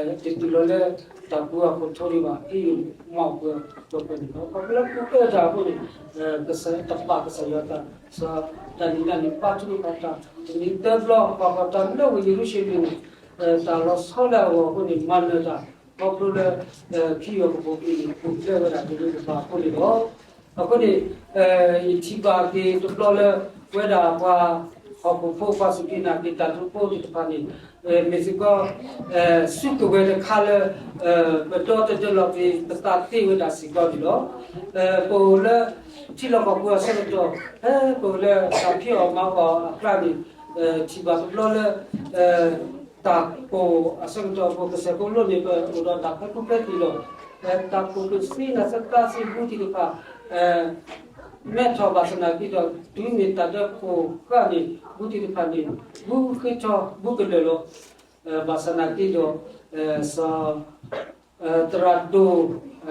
တတုၤလီၤလၢတၢ်ပူၤအခိၣ်ထိဒံးဘၣ် ခံယီၤမၤအိၣ်ပှဲၤပှဲၤပှဲၤန့ၣ်လီၤ. ခီဖျိလၢပှၤအၢတၢ်အဃိန့ၣ် ကစၢ်တဘၣ်ကစၢ်ယွၤအသး စီၤဒၤနံးယ့လးန့ၣ် ဘါထုကဖၣ်တၢ် တနံၤသၢဘျီ ပှၤဃီၤတၢ်လၢဝ့ၢ်ယရူၤၡလ့ၣ်န့ၣ် တၢ်လီၤဆီလၢအဂီၢ်အဃိန့ၣ် မၤနၢၤတၢ် ခီဖျိလၢ ခံယီၤကပိာ်ပူၤန့ၣ် ပူၤဖျဲးဝဲဒၣ်တမံၤတဘၣ်အဃိန့ၣ်လီၤ. အဃိန့ၣ် ယထံၣ်ဘၣ်က့ၤတဘျီလၢ ဝဲဒၣ်ပှၤဟီၣ်ခိၣ်ဖိ ပှၤစူၢ်က့ၤနာ်က့ၤတၢ်ဒူဖိသ့ၣ်တဖၣ်န့ၣ် မ့ၢ်စ့ၢ်ကီး စုကဝဲၤတခါလၢ ပဒီတဒၢလီၤက့ၤ ပသးသ့ဝဲဒၣ်စ့ၢ်ကီးန့ၣ်လီၤ. ပအိၣ်လၢ ထံလီၢ်ကီၢ်ပူၤအဆၢကတီၢ် ဖဲပအိၣ်လၢတၢ်ဖံးအီၣ်မၤအီၣ်အကျါန့ၣ် ထံၣ်ဘၣ်တဘျီလၢ တၢ်ကိၢ်အဆၢကတီၢ် ပကစၢၢ်ကိးလိန့ၣ် ပအိၣ်ဒီးတၢ်ဖဲကူဖဲသံၣ်လီၤ. တၢ်ကိၢ်ကစ့နၤစ့သးစ့ဘူးသ့ၣ်တဖၣ် မဲထီၣ်ဘၣ်ဆၣ်သနာ်က့ဒီး တုၤမ့ၢ်တၢ်ဒၢကိၢ်ဃာ်န့ၣ် ဘူးသ့ၣ်တဖၣ်န့ၣ် ဘူးဃ့ထီ ဘူးကလၢာ်လီၤ. ဘၣ်ဆၣ်သနာ်က့ဒီး စီၤ သရၣ်ဒိၣ်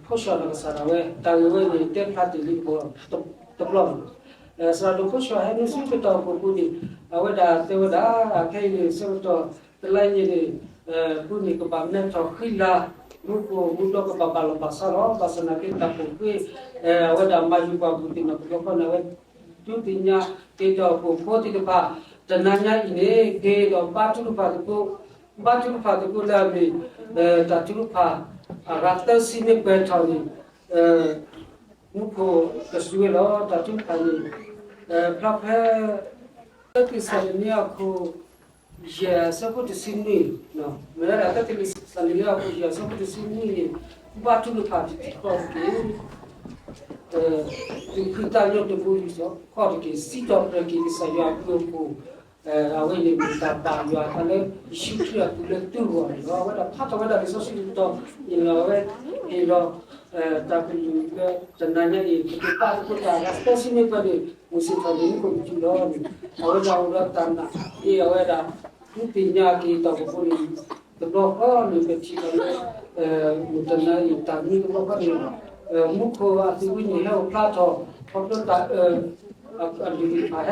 ဖိဆှၢနီၢ်ကစၢ်ဒၣ်ဝဲ တၢ်ဂ့ၢ်ဝဲန့ၣ် တဲဖျါတ့ၢ်လံတဘျီလီၤ. သရၣ်ဒိၣ်ဖိဆှၢဟဲနုာ်ဆူကတီၢ်အပူၤန့ၣ် အဝဲဒၣ်တဲဝဲဒၣ် ခဲအံၤန့ၣ် ဆၢကတီၢ်တလါအံၤန့ၣ် ပူၤန့ၣ်ကဘၣ်မဲထီၣ်ဃံလၤ မူခိၣ်မူဒီကဘၣ်ဘၣ်လီၤဘၣ်စးလီၤ. ဘၣ်ဆၣ်သနာ်က့တၢ်ကိၢ်ဃ့ အဝဲဒၣ်မၤယုၤပှၤဘူးသ့ၣ်နီၣ်တဘျီဃီန့ၣ် အဝဲဒုးသ့ၣ်ညါက့ၤဒီးဟီၣ်ခိၣ်ဖိသ့ၣ်တဖၣ် တနၤညါအံၤန့ၣ် က့ၤဒီးဘါထုကဖၣ်သကိး ဘါထုကဖၣ်သကိးလၢအမ့ၢ် တၢ်ထုကဖၣ် အဂၤသၢဆံမ့ၢ်ပှဲၤထီၣ်န့ၣ် မူခိၣ်ကစူးဝဲလီၤ. တၢ်ထုကဖၣ်န့ၣ် ဖျါဖဲ တၢသ့းစၤလနံအခိၣ် ယဲၢ်အဆၢဖိတဆံနွံ, မ့ၢ်ဝဲဒၣ်တၢသ့းစၤလနံအခိၣ်ယဲၢ်အဆၢဖိတဆံနွံန့ၣ် ဘါထုကဖၣ်တထံၣ်ဃီတက့ၢ် သူၣ်ဖှံသးညီတမူလံစီၤ ဃီတက့ၢ် စံးထီၣ်ပတြၢၤက့ၤကစၢ်ယွၤအဘျုးအဖှိၣ် အဝဲန့ၣ်မ့ၢ်တၢ်ဘၣ်ယွၤအသးလၢ ယ့ၣ်ၡူးခရံာ်အပူၤလၢသုဂီၢ်န့ၣ်လီၤ. အဝဲဒၣ်ဖးထီၣ်ဝဲဒၣ်လံာ်စီဆှံတတီၤန့ၣ်လီၤ. အဝဲဟ့ၣ်လီၤ တၢ်ကလုၢ်လၢတနၤညါအံၤ ပကဘါသကိးတၢ်အဂၤသၢဆံမ့ၢ်ပှဲၤန့ၣ် မုၢ်ဆ့ၣ်ထီၣ်န့ၣ် မူခိၣ်ကစူးလီၤန့ၣ် အဝဲဒၣ်အိၣ်ဒီးတၢ်နာ်က့ၤ အဝဲဒၣ် ဒုးသ့ၣ်ညါက့ၤတၢ်ကဖိန့ၣ် တဘျီဃီန့ၣ် ပထံၣ်ဘၣ်လၢ မုၢ်တနၤအံၤတၢ်မံတဘျီဃီန့ၣ် မူခိၣ်အသုးဝံၤန့ၣ် ဟဲအိၣ်ဖျါထီၣ် ခီဖျိတၢ်အၢ အလုၢ်အဖးဟဲထီၣ် မုၢ်ဆ့ၣ်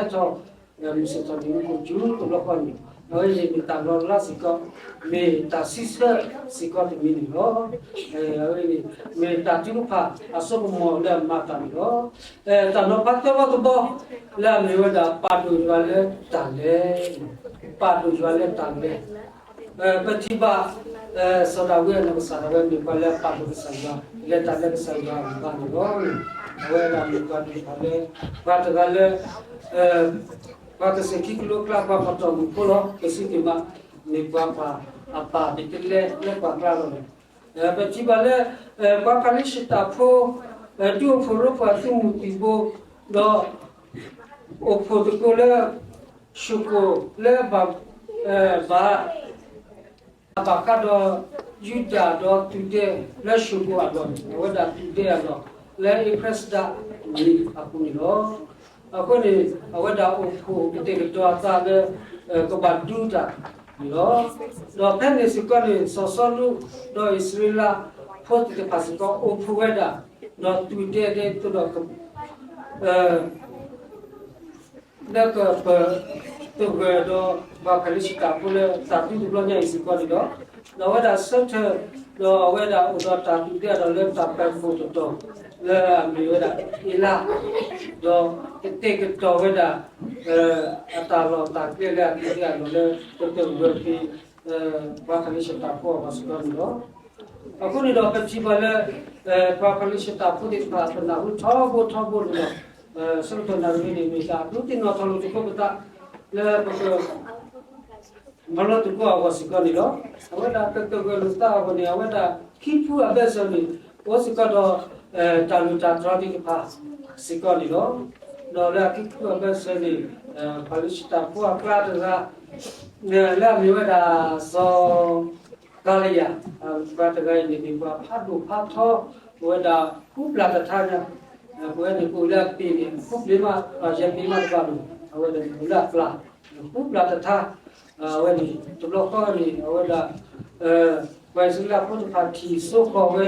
ထီၣ်န့ၣ် မူခိၣ်ကစူးတဘျီဃီန့ၣ် အဝဲန့ၣ်မ့ၢ်တၢ်လီၤလးစ့ၢ်ကီး မ့ၢ်တၢ်စံးဆၢစ့ၢ်ကီးတမံၤန့ၣ်လီၤ. အဝဲန့ၣ် မ့ၢ်တၢ်ထုကဖၣ်အစိကမီၤလၢအမၤတၢ်န့ၣ်လီၤ. တၢ်နီၤဖးသၢဘီတဘီ လၢအမ့ၢ်ဝဲဒၣ် ပာ်ဒိၣ်ယွၤလၢတၢ်လဲၤ, ပာ်ဒိၣ်ယွၤလၢတၢ်လဲၤ ပထံၣ်ဘၣ် စီၤဒၤဝံးအနီၢ်ကစၢ်ဒၣ်ဝဲ မ့ၢ်ပှၤလၢအပာ်ဒိၣ်ကစၢ်ယွၤ လဲၤတၢ်လၢကစၢ်ယွၤအဂီၢ်န့ၣ်လီၤ. အဝဲဒၣ်မ့ၢ်ပှၤတဂၤလၢ ပှၤတဂၤလၢ ပှၤကစၢၢ်ခံကလိအကျါ ပှၤပတီၢ်မုၢ်ဖိလီၤ. ပစံးတ့ၢ်မး မ့ၢ်ပှၤပာ်အပၢ်ဒ်လဲၣ်လၢပှၤကျါလီၤ. ပထံၣ်ဘၣ်လၢ ပှၤဖၤလံးစတံဖိ ဒုးအိၣ်ဖှိၣ်ရိဖှိၣ်အသုးမုၢ်သံၣ်ဘိ ဒီး အိၣ်ဖှိၣ်သကိးလၢ ၡူၣ်ကိၣ်လၢ ဘၣ် အဘၣ်ဃးဒီး ယူဒၤဒီးသူၣ်ဒဲလၢၡူၣ်ကိၣ်အလီၢ်န့ၣ် အဝဲဒၣ်သူၣ်ဒဲအလီၢ် လၢအ့ဖြ့စဒၣ်နံၣ်အပူၤန့ၣ်လီၤ. အဃိန့ၣ် အဝဲဒၣ်အိၣ်ဖှိၣ်ကတဲာ်ကတီၤအသးလၢ ကဘၣ်ဒုးတၢ်န့ၣ်လီၤ. ဒီးဖဲန့ၣ်စ့ၢ်ကီးန့ၣ် စီၤစီလူး ဒီးအံၣ်စရ့လးဖိသ့ၣ်တဖၣ်စ့ၢ်ကီး အိၣ်ဖှိၣ်ဝဲဒၣ် ဒီးသူၣ်ဒဲဒဲသိးဒီး လၢကပၢၤသဂၢၢ်ဒီး ပှၤဖၤလံးစတံဖိလၢသးဒူတဘျီညါအံၤစ့ၢ်ကီးန့ၣ်လီၤ. ဒီးအဝဲဒၣ်ဆၢထၢၣ် ဒီးအဝဲဒၣ်အိၣ်ဒီးတၢ်သူၣ်ဒဲအလီၢ်လၢတၢ်ပၢၤခိၣ်တတီၤ လၢအမ့ၢ်ဝဲဒၣ်အ့လါ ဒီးကတဲာ်ကတီၤဝဲဒၣ် အတၢ်လီၢ်တၢ်ကျဲလၢအသူၣ်ဒဲအလီၢ်လၢ ကသဂၢၢ်က့ၤ ပှၤဖၤလံးစတံဖိအဂီၢ်စ့ၢ်ကီးန့ၣ်လီၤ. အဃိန့ၣ်ဒီးပထံၣ်ဘၣ်လၢ ပှၤဖၤလံးစတံဖိသ့ၣ်တဖၣ် ပနၢ်ဟူထီဘိထီဘိန့ၣ်ဒီး ဆၢကတီၢ်နၣ်ရံၣ်န့ၣ် မ့ၢ်တၢ်ဒုးသ့ၣ်နီၣ်ထီၣ်လိာ်သကိးပသး လၢပက မၤလိသကိးအဂီၢ်စ့ၢ်ကီးန့ၣ်လီၤ. အဝဲဒၣ်ကသဂၢၢ်လိာ်သးအဂီၢ်န့ၣ် အဝဲဒၣ်ခံဖုအဘၢၣ်စၢၤန့ၣ် အိၣ်စ့ၢ်ကီးဒီး တၢ်လိၣ်တၢ်တြီသ့ၣ်တဖၣ်စ့ၢ်ကီးန့ၣ်လီၤ. ဒီးလၢအခံဖုအဘၢၣ်စၢၤန့ၣ် ဖၤလံးစတံဖိအကျါတဂၤ လၢအမ့ၢ်ဝဲဒၣ်စီၤ ကၤလံယၤ ပှၤတဂၤအံၤန့ၣ် မ့ၢ်ပှၤဖးဒိၣ်ဖးထီ ပဝဲဒၣ်ဃူပျၢ်တထါညါ, ပဝဲန့ၣ် ပအိၣ်လၢအပ့ၤန့ၣ် ဃူပျၢ်မး ယဲၢ်ပ့ၤမးတဘၣ်လိာ် အဝဲန့ၣ်အိၣ်လၢအပျၢ် ဃူပျၢ်တထါ, အဝဲန့ၣ် တဘျီဃီန့ၣ် အဝဲဒၣ် ပှၤအံၣ်စရ့လးဖိတဖၣ်ထံၣ်စိဃီၤဝဲ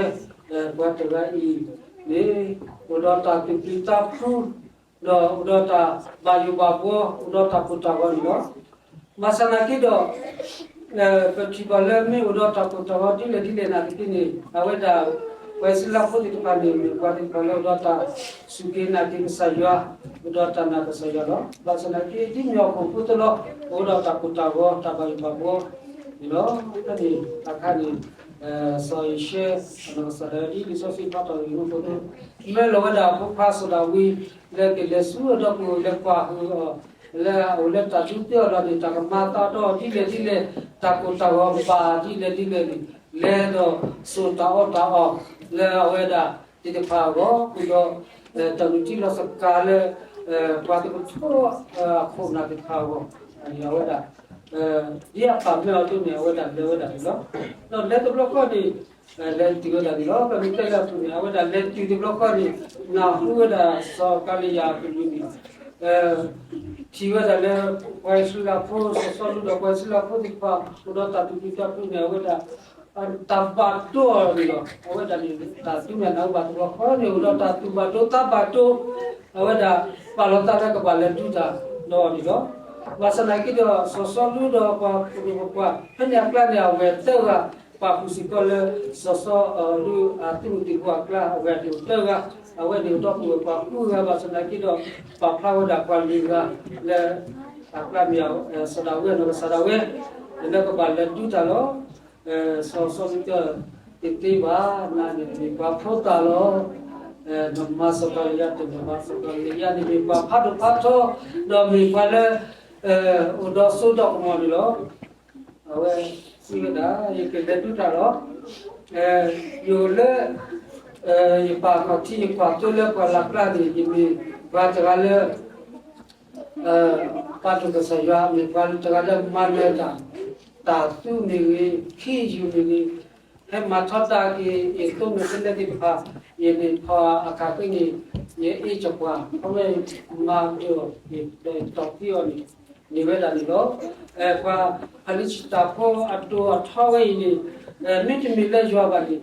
ပှၤတဂၤအံၤန့ၣ် အိၣ်ဒီးတၢ်သူၣ်ပျံၤသးဖုး ဒီးအိၣ်ဒီးတၢ်ဘၣ်ယိၣ်ဘၣ်ဘှီ အိၣ်ဒီးတၢ်ကိၢ်တၢ်ဂီၤန့ၣ်လီၤ. ဘၣ်ဆၣ်နာ်က့ဒီး ပထံၣ်ဘၣ်လၢမ့ၢ်အိၣ်ဒီးတၢ်ကိၢ်တၢ်ဂီၤဒ်လဲၣ်ဒ်လဲၣ်နာ်သက့န့ၣ် အဝဲဒၣ် ပှၤအံၣ်စရ့လးဖိသ့ၣ်တဖၣ်န့ၣ် မ့ၢ်ပှၤသ့ၣ်တဖၣ်လၢအိၣ်ဒီးတၢ်စူၢ်က့ၤနာ်က့ၤကစၢ်ယွၤ, အိၣ်ဒီးတၢ်နာ်ကစၢ်ယွၤလီၤ. ဘၣ်ဆၣ်နာ်က့ ဒ်မ့ၢ်ဟီၣ်ခိၣ်ဖိသ့လီၤ အိၣ်ဒီးတၢ်ကိၢ်တၢ်ဂီၤတၢ်ဘၣ်ယိၣ်ဘၣ်ဘှီန့ၣ်လီၤ. ဖဲန့ၣ်အခါန့ၣ် စီၤယိၤၡဲ အနီၢ်ကစၢ်ဒၣ်ဝဲဒ်လံာ်စီဆှံဖးထီၣ်အံၤအဃိ မၢလီၤဝဲဒၣ်အဖိခွါစီၤဒၤဝံး လၢကလဲၤဆူအဒီပုၢ်ဝဲၢ်လဲၤကွၢ်ဟုအီၤ လၢအအိၣ်လၢတၢ်ဒူသ့အလီၢ်န့ၣ် တၢ်ကမၤအသးဒီးဒ်လဲၣ်ဒ်လဲၣ် တၢ်ကိၢ်တၢ်ဂီၤဘၣ်ဒ်လဲၣ်ဒ်လဲၣ်န့ၣ် လဲၤဒီးစိာ်တၢ်အီၣ်တၢ်အီ လၢအဝဲဒၣ်သ့ၣ်တဖၣ်အဂီၢ် ဃုာ်ဒီး တၢ်လူၤထံလီၤစကၤလၢ ပှၤသကထိအခိၣ်နၢ်သ့ၣ်တဖၣ်အဂီၢ် အဝဲဒၣ် ဒ်အပၢ်မၢအီၤအသိးန့ၣ် အဝဲဒၣ်လဲၤဝဲဒၣ်န့ၣ်လီၤ. ဒီးလဲၤတဘျီဃီန့ၣ် လဲၤတုၤဝဲဒၣ်န့ၣ်လီၤ. ပမ့ၢ်တဲလၢအပူၤန့ၣ် အဝဲဒၣ်လဲၤတုၤတဘျီဃီန့ၣ် နၢ်ဟူဝဲဒၣ်စီၤကၤလံယၤအကလုၢ်န့ၣ် ထံၣ်ဝဲဒၣ်လၢ ပှၤအံၣ်စရ့လးဖိ စီၤစီလူးဒီးပှၤအံၣ်စရ့လးဖိသ့ၣ်တဖၣ် အိၣ်ဒီးတၢ်သူၣ်ပျံၤသးဖုးန့ၣ် အဝဲဒၣ် တၢ်ဘၣ်ဒိအီၤန့ၣ်လီၤ. အဝဲဒၣ်န့ၣ် တၢ်သူၣ်မံနၢ်ဟူဘၣ်တဘျီဃီန့ၣ် အိၣ်ဒီးတၢ်သူၣ်ဘၣ်ဒိသးဘၣ်ဒိ အဝဲဒၣ်ပာ်လီၤသးလၢကဘၣ်လဲၤဒုးတၢ်ဒီးအီၤန့ၣ်လီၤ. ဘၣ်ဆၣ်သနာ်က့ဒီး စီၤစီလူးဒီးပှၤပှၤ ဖဲန့ၣ်အကျါန့ၣ် အဝဲၢ်သၢဂၤ ပာ်ဃုာ်စ့ၢ်ကီးလၢ စီၤစီလူးအသုးမုၢ်သံၣ်ဘိအကျါ အဝဲၢ်ဒိၣ်သၢဂၤ အဝဲန့ၣ်အိၣ်ဒီးပှၤဃုဂၤ ဘၣ်ဆၣ်သနာ်က့ဒီး ပာ်ဖျါဝဲဒၣ်ပှၤလွံၢ်ဂၤလၢ အကျါမ့ၢ် စီၤဒၤဝံးအနီၢ်ကစၢ်ဒၣ်ဝဲ လၢကဘၣ်လဲၤဒုးတၢ်လီၤ. စီၤစီလူးတဲ တသ့ဘၣ် နၤန့ၣ်မ့ၢ်ပှၤဖိသၣ်လီၤ. နမါစီၤကၤလံယၤတမ့ၢ်ဘၣ် စီၤကၤလံယၤန့ၣ်မ့ၢ်ပှၤဖးဒိၣ်ဖးထီ ဒီးမ့ၢ်ပှၤလၢ အိၣ်ဒီးစိဒီးကမီၤန့ၣ်လီၤ. အဝဲစံးဝဲဒၣ် ယကလဲၤဒုးတၢ်လီၤ. ယအိၣ်လၢ ယပာ်ခီၣ်ထံးယကွၢ်သိလၢပှၢ်လၢ်ကျါန့ၣ် ယမ့ၢ်ပှၤတဂၤလၢ ပာ်ဒိၣ်ကစၢ်ယွၤ မ့ၢ်ပှၤတဂၤလၢမၤနၢၤတၢ်, တၢ်သူမ့ၢ်ဂ့ၤ, ခ့ယုၢ်မ့ၢ်ဂ့ၤ, ဟဲမၤထီဒါက့ၤ ယသိမဲာ်တဲးလဲးသ့ၣ်တဖၣ်, ယန့ၣ်ဖီအခးသ့န့ၣ် ယအ့ၣ်ကပှၢ် ခီဖျိမၤဒၢၣ်အီၤ ဒီးယတီၢ်သံအီၤန့ၣ် န့ၢ်ဝဲဒၣ်န့ၣ်လီၤ. ပှၤဖၤလံးစတံဖိအဒိၣ်အထီဝဲအံၤန့ၣ် မ့တမ့ၢ်လၢယွၤဘၣ်န့ၣ်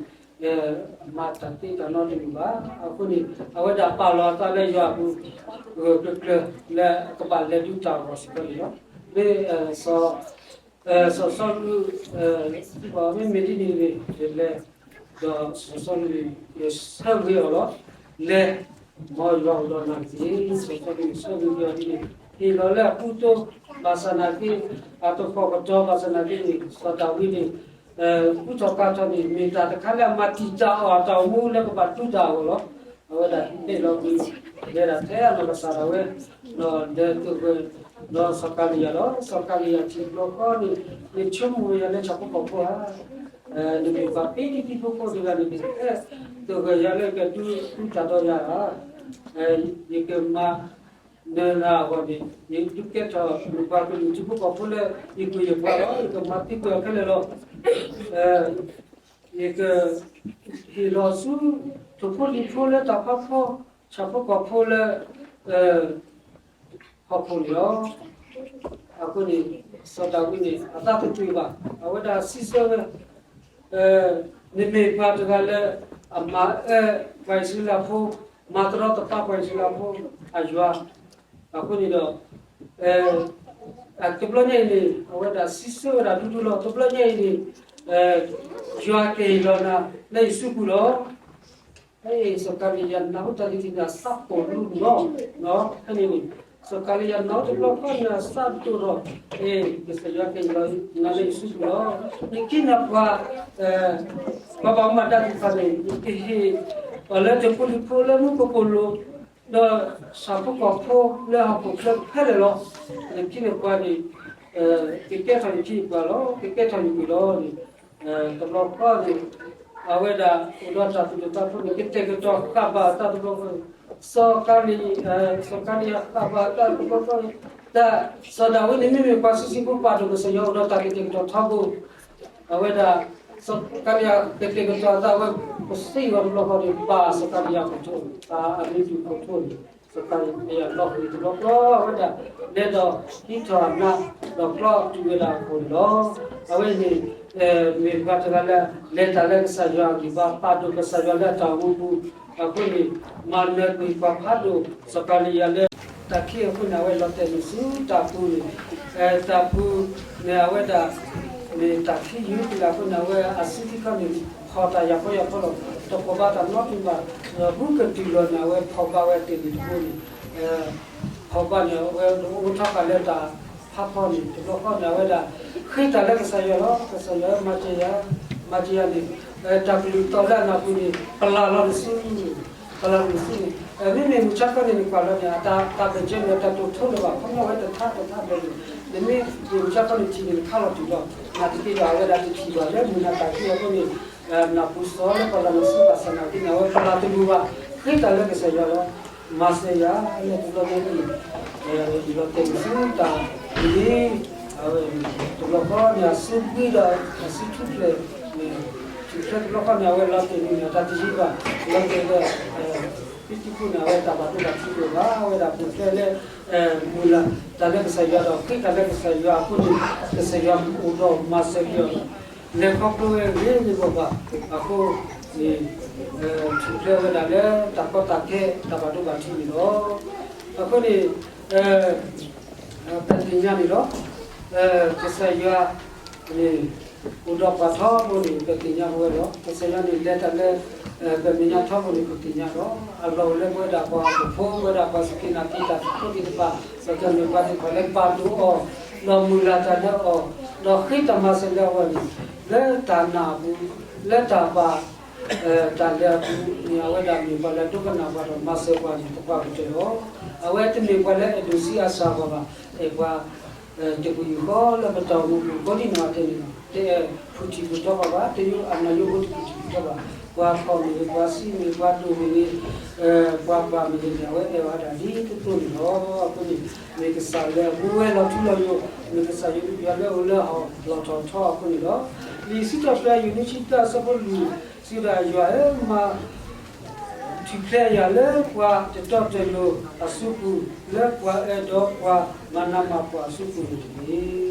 မၤတၢ်သ့တၢ်နီတမံၤဘၣ်. အဃိန့ၣ် အဝဲဒၣ်ပာ်လီၤအသးလၢယွၤအပူၤ ဂၢၢ်ကျၢၤကျၢၤလၢကဘၣ်လဲၤဒုးတၢ်အဂီၢ်စ့ၢ်ကီးန့ၣ်လီၤ. မ့ၢ် စီၤစီလူး မ့မ့ၢ်ဒ်န့ၣ်န့ၣ် ယလဲၤ ဒီးစီၤစီလူးန့ၣ် ယဆၢဂ့ၤအီၤလီၤ. လဲၤ မ်ယွၤအိၣ်ဒီးနၤတက့ၢ်. စီၤစီလူးန့ၣ်ဆၢဂ့ၤက့ၤအီၤဒ်န့ၣ် ဟ့ၣ်လီၤလၢအကူအသိး, ဘၣ်ဆၣ်နာ်က့ အတၢ်ဖီၣ်ကတီၤ ဘၣ်ဆၣ်နာ်က့န့ၣ် စီၤဒၤဝံးန့ၣ် ကူထီၣ်ကၤထီၣ်န့ၣ် မ့ၢ်တၢ်တခါလၢအမၤတံာ်တာ်အီၤအတၢ်အိၣ်မူလၢကဘၣ်ဒုးတၢ်အဂီၢ်လီၤ. အဝဲဒၣ်ဟ့ၣ်လီၤကွံာ် လဲၤဒၣ်ထဲအနီၢ်ကစၢ်ဒၣ်ဝဲ ဒီးလဲၤသဂၢၢ်ဒီးစီၤကၤလံယၤလီၤ. စီၤကၤလံယၤထံၣ်တဘျီဃီန့ၣ် နဆိကမိၣ်ယၤလၢဆၣ်ဖိကီၢ်ဖိဧါ, နမ့ၢ်ပှၤဖံးတံၤသကိးတဂၤန့ၣ် နကဟဲသဂၢၢ်ယၤလၢကဒုးတၢ်ဒီးယၤဧါ, ယကမၤနၢၤနၤအဂီၢ်န့ၣ် ယဒုးကဲထီၣ်နပှၤကလုာ်ထံဖိကီၢ်ဖိလၢ ယကွံာ်ယပှၤလီၤ. ယကမၤသံကွံာ်အီၤခဲလၢာ်လီၤ. ယကဟ့ၣ်လီၤဆူ ထိၣ်ဖိလံၣ်ဖိလၢတၢ်ဖးဖီ ဆၣ်ဖိကီၢ်ဖိလၢ ဟီၣ်ခိၣ်န့ၣ်လီၤ. အဃိန့ၣ် စီၤဒၤဝံးန့ၣ် အသးတတ့ၢ်ဘၣ်. အဝဲဒၣ်စံးဆၢဝဲ နမ့ၢ်ပှၤတဂၤလၢ အမၤအၢပှၤအံၣ်စရ့လးဖိ, မၤတရီတပါပှၤအံၣ်စရ့လးဖိအယွၤ. အဃိန့ၣ်ဒီး တဘျီညါအံၤန့ၣ် အဝဲဒၣ်စံးဆၢဝဲဒၣ်ဒူဒူလီၤ. တဘျီညါအံၤန့ၣ် ယွၤကဟ့ၣ်လီၤနၤလၢယစုပူၤလီၤ. ဖဲအံၤ စီၤကၤလံယၤနၢ်ဟူတၢ်ဒ်န့ၣ် အသးပိာ်လူၤလီၤ. ဖဲန့ၣ်န့ၣ် စီၤကၤလံယၤနၢ်ဟူတဘျီဃီန့ၣ် အသးဒိၣ်ထီၣ်, အ့ ကစၢ်ယွၤကဟ့ၣ်လီၤနၤလၢယစုပူၤလီၤ. နခ့နပှၤ ပှၤဘၣ်မူဘၣ်ဒါသ့ၣ်တဖၣ်န့ၣ် နကဟ့ၣ်အီၤလၢထိၣ်ဖိလံၣ်ဖိလၢမူခိၣ်ကလိၤ ဒီးဆၣ်ဖိကီၢ်ဖိလၢဟီၣ်ခိၣ်ချၢခဲလၢာ်လီၤ. နခ့နပှၤန့ၣ် ကကဲထီၣ်ယထံယပှၤလီၤ, ကကဲထီၣ်ယဝ့ၢ်လီၤန့ၣ် တဘျီဃီန့ၣ် အဝဲဒၣ်အိၣ်ဒီးတၢ်သူၣ်ဒိၣ်သးဖျိးန့ၣ် ကတဲာ်ကတီၤဃာ်ဘၣ်အသးတဘျီဃီ, စီၤကၤလံ, စီၤကၤလံယၤဃာ်ဘၣ်အသးတဘျီဃီ, တၢ် စီၤဒၤဝံးန့ၣ် မ့မ့ၢ်ပှၤစုဆံဖိပာ်ဒိၣ်ကစၢ်ယွၤအိၣ်ဒီးတၢ်ကတဲာ်ကတီၤထီဘိ, အဝဲဒၣ် စီၤကၤလံယၤကတဲာ်ကတီၤအသးဝဲ ကစံးဝဲတဘျီဃီန့ၣ် ဘၣ်စီၤကၤလံယၤခိၣ်ထိ, ဘၣ်အမံၤဒုးခိၣ်ထိန့ၣ် စီၤကၤလံယၤလီၤဃံၤတဘျီဃီ အဝဲဒၣ် လဲၤဒီးဟံးထီၣ်အနါ ဒီးကျီတုၤဝဲဒၣ်အခိၣ်န့ၣ်လီၤ. အဝဲန့ၣ် မ့ၢ်ပှၤတဂၤလၢ လဲၤတၢ်လၢကစၢ်ယွၤအဂံၢ်ဘါ ပာ်ဒိၣ်ကစၢ်ယွၤလၢအတၢ်အိၣ်မူပူၤ, အဃိန့ၣ် မၤနၢၤကွံာ်ပှၤဖးဒိၣ် စီၤကၤလံယၤလၢ တၢ်ခံအဃိန့ၣ် အဝဲလီၤတဲာ်န့ၢ်ဆူတၢ်ပူၤန့ၣ်, တၢ်ပူၤန့ၣ် အဝဲဒၣ် မ့ၢ်တၢ်ခံယုၢ်ကလၢာ်အဃိန့ၣ် အဝဲအစုခံခီန့ၣ် ဖီၣ်တၢ်ယၤဖီယၤဖီလီၤ. တဖီၣ်ဘၣ်တၢ်နီတမံၤဘၣ်, ဒီးဘူးကတုၤလီၤန့ၣ် အဝဲဖီၣ်ဘၣ်ဝဲတ့ၢ်န့ၣ်တဘိန့ၣ်, ဖီၣ်ဘၣ်န့ၣ် အဝဲအိၣ်ထီၣ်ဃာ်လၢတၢ်ဖးဖီန့ၣ် တဘျီဃီန့ၣ် အဝဲဒၣ် ဃ့တၢ်လၢကစၢ်ယွၤလီၤ. ကစၢ်ယွၤမၤစၢၤယၤ, မၤစၢၤယၤန့ၣ် တၢ်ကလုၢ်သီၣ်လၢအနၢ်ပူၤန့ၣ် ပလၢ်လီၤနစု ပလၢ်လီၤနစုန့ၣ် မ့မ့ၢ်မုၢ်ဆါခီန့ၣ် နကွၢ်လီၤန့ၣ် အတၢ်ဘၢၣ်စၢၤန့ၣ် တၢ်တိာ်ထိလၢၤဘၣ် ခီဖျိဝဲတထါတထါဘၢၣ်န့ၣ်, နမ့ၢ်မုၢ်ဆါခီန့ၣ် ထံၣ်န့ၣ် နခါလီၤတုၤလီၤ. နာ်သက့ဒီး အဝဲဒၣ်တထံၣ်ဘၣ်လၢမုၢ်နၤတၢ်ခံအဃိန့ၣ် နၢ်ပူၤသီလၢပလၢ်လီၤနစုဘၣ်ဆၣ်နာ်သက့န့ၣ် အဝဲပလၢ်တမုာ်ဘၣ်, ဃ့တၢ်လၢကစၢ်ယွၤလီၤ. မၤစၢၤယၤလၢတဘျီညါအံၤ ယလီၤတဲာ်န့ၢ်ဆူတၢ်တယံၤ, အဝဲ တဘျီဃီန့ၣ် အစုဘှံးဒီး အစုထူၣ်ဖျဲးန့ၣ် ထူၣ်ဖျဲးတဘျီဃီန့ၣ် အဝဲလီၤတဲာ်န့ၢ်န့ၣ် တၢ်တယံၤဘၣ်, လီၤတဲာ်ဒီး ဖံတံခိၣ်န့ၣ် အဝဲတၢ်ဘၣ်ဒိဘၣ်ထံးတအိၣ်ဘၣ်, အဝဲဒၣ်ပူၤဖျဲးလၢ မုၢ်လၢ်တၢ်လၢကစၢ်ယွၤဒီး ဃ့တၢ်လၢကစၢ်ယွၤအဃိန့ၣ် ကစၢ်ယွၤအိၣ်ဒီးမၤစၢၤက့ၤအီၤ လဲၤခီဖျိဝဲဂ့ၤဂ့ၤဘၣ်ဘၣ်အဃိန့ၣ် ထူၣ်ဖျဲးဝဲဒၣ်လၢတၢ်ကီတၢ်ခဲ တၢ်ဘၣ်ဒိဘၣ်ထံးန့ၣ်လီၤ. အဃိန့ၣ် ပသ့ၣ်ညါန့ၣ်လီၤ. ကစၢ်ယွၤန့ၣ် အိၣ်ဒီးပှၤထီဘိန့ၣ် ပသ့ၣ်ညါပဝဲလီၤ. ကစၢ်ယွၤန့ၣ် လဲၤတၢ်လၢ ပမဲာ်ညါထီဘိန့ၣ် ပသ့ၣ်ညါလီၤ. အလီၢ်အိၣ်လၢပဝဲဒၣ်ပှၤဟီၣ်ခိၣ်ဖိ ပဝဲဒၣ်ပှၤစူၢ်က့ၤနာ်က့ၤတၢ်ဖိသ့ၣ်တဖၣ် ပကမ့ၢ်ပှၤသ့ၣ်တဖၣ်လၢပာ်ဒိၣ်အီၤ ဒီးမုၢ်လၢ်တၢ်လၢအီၤ ဒီးဃ့တၢ်မၤစၢၤလၢအဝဲန့ၣ် လၢတၢ်နာ်အပူၤ လၢတၢ်ဘၣ် တၢ်လဲၤအပူၤန့ၣ် အဝဲဒၣ်မ့ၢ်ပှၤလၢဒိကနၣ်ပှၤဒီးမၤစၢၤပှၤန့ၣ် သပှၢ်ကတၢၢ်လီၤ. အဝဲတမ့ၢ်ပှၤလၢအဲၣ်ဒိးဆံးအါစှၤပှၤဘၣ်, အဲၣ်ပှၤ တပူၤဃီလၢပတၢ်အိၣ်မူပူၤ ကိးဒံနီၢ်ဂၤဒဲးန့ၣ်လီၤ. တအဲၣ်ဖုၣ်ထံၣ်ဖုၣ်တီပှၤဘၣ်, တယိအနၢ်ယိဖိတဖုၣ်ထံၣ်ဖုၣ်တီဘၣ်. ပှၤဖှီၣ်မ့ၢ်ဂ့ၤ, ပှၤဆံးမ့ၢ်ဂ့ၤ, ပှၤဒိၣ်မ့ၢ်ဂ့ၤ, ပှၤပှၢ်မ့ၢ်ဂ့ၤန့ၣ် အဝဲအဲၣ်ဝဲဒၣ်ဒ်သိးသိးန့ၣ်လီၤ. အဃိန့ၣ် မ့ၢ်ကစၢ်လၢအမူဝဲလီၤထူလီၤယိာ်, မ့ၢ်ကစၢ်ယွၤလၢအအိၣ်လၢအဟီၣ်လီၤထီၣ်ထီအဃိန့ၣ်လီၤ. လံာ်စံးထီၣ်ပတြၢၤ ယူၢ်နွံဆံတၢ အဆၢဖိလွံၢ် စံးဝဲဒၣ် ယွၤဧၢ, မၤ ထူၣ်ဖျဲးယၤလၢပှၤတတီတလိၤအစုပူၤ, လၢပှၤအဲၣ်ဒိးပှၤမၤနးမၤဖှီၣ်အစုပူၤန့ၣ်တက့ၢ်.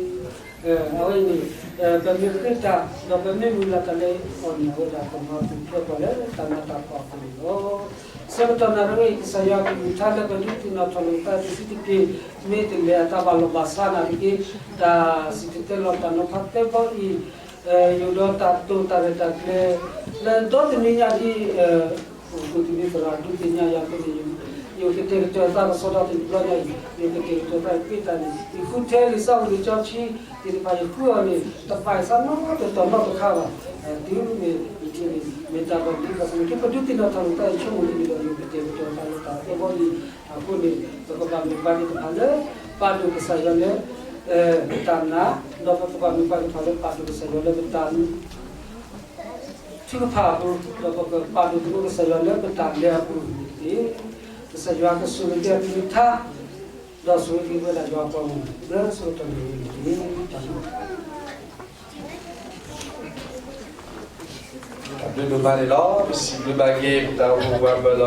အဝဲအံၤန့ၣ် ပမ့ၢ်ဃ့တၢ် ဒီးပမ့ၢ်မုၢ်လၢ်တၢ်လၢအီၤန့ၣ် အဝဲဒၣ်ကမၤပူၤဖျဲးပှၤလၢတၢ်နးတၢ်ဖှီၣ်အပူၤန့ၣ်လီၤ. ဆၢကတီၢ်နၣ်ရံၣ်အံၤ ကစၢ်ယွၤကလုၢ်ကထါလၢပဒုးသ့ၣ်နီၣ်ထီၣ်လိာ်သးတဆံးတက့ၢ် မ့ၢ်တလဲၤအသးဘၣ်လီၤဘၣ်ဆါနာ်သက့ တၢ်စံၣ်တဲၤတဲလီၤတၢ်နီၤဖးသၢဘီအံၤ ယိၣ်ဒီးတၢ်တိာ်တၢ်ရဲၣ်တၢ်ကျဲၤ လၢဒီတနံၤညါဒ် ပူၤကွံာ်တနံၤသရၣ်ဒုးသ့ၣ်ညါယၤဖဲန့ၣ် ယကတဲာ်ကတီၤသးလၢစီၤဒီးတဘျီညါအံၤ, ယကတဲာ်ကတီၤသးတဘျီညါအံၤ, ယဃုထၢလံာ်စီဆှံကၠီဆံသ့ၣ်တဖၣ် ယဃုအီၤန့ၣ် တပာ်သးနီတတီၤနီတခါဘၣ်. တုၤမ့ၢ်ယထံၣ်န့ၣ် မ့ၢ်တၢ်ဘၣ်ဒ်ဘၣ်ဆၣ်န့ၣ် ပဒုးသ့ၣ်နီၣ်ထီၣ်လိာ်သးအဆိကမိၣ်န့ၣ်ဒီး ယကတဲာ်ကတီၤသးလၢတၢ်အဲၣ်ဘီလံ. အဃိန့ၣ် ပကဘၣ်မ့ၢ်ပှၤသ့ၣ်တဖၣ်လၢ ပာ်ဒိၣ်ကစၢ်ယွၤလၢ ပတၢ်နာ်, ဒီးပကဘၣ်မ့ၢ်ပှၤသ့ၣ်တဖၣ်လၢပာ်ဒိၣ်ကစၢ်ယွၤလၢပတၢ် ထုကဖၣ်အပူၤ, ဒီးပကပာ်ဒိၣ်သကိးကစၢ်ယွၤလၢပတၢ်လဲၤအပူၤန့ၣ်တက့ၢ်. ကစၢ်ယွၤကဆိၣ်ဂ့ၤက့ၤအကလုၢ်ကထါ, ဒီးဆိၣ်ဂ့ၤက့ၤဝဲဒၣ်ယွၤအပှၤဂီၢ်မုၢ် လၢဆၢကတီၢ်န့ၣ်တက့ၢ်. တၢ်ဘျုး တၢ်ဘျုးဒိၣ်မးန့ၣ်လီၤ. ပစံးဘျုးဘၣ်က့ၤ ပတၢ်အိၣ်ဖှိၣ်ပှၤဘၢၣ်လီၤ.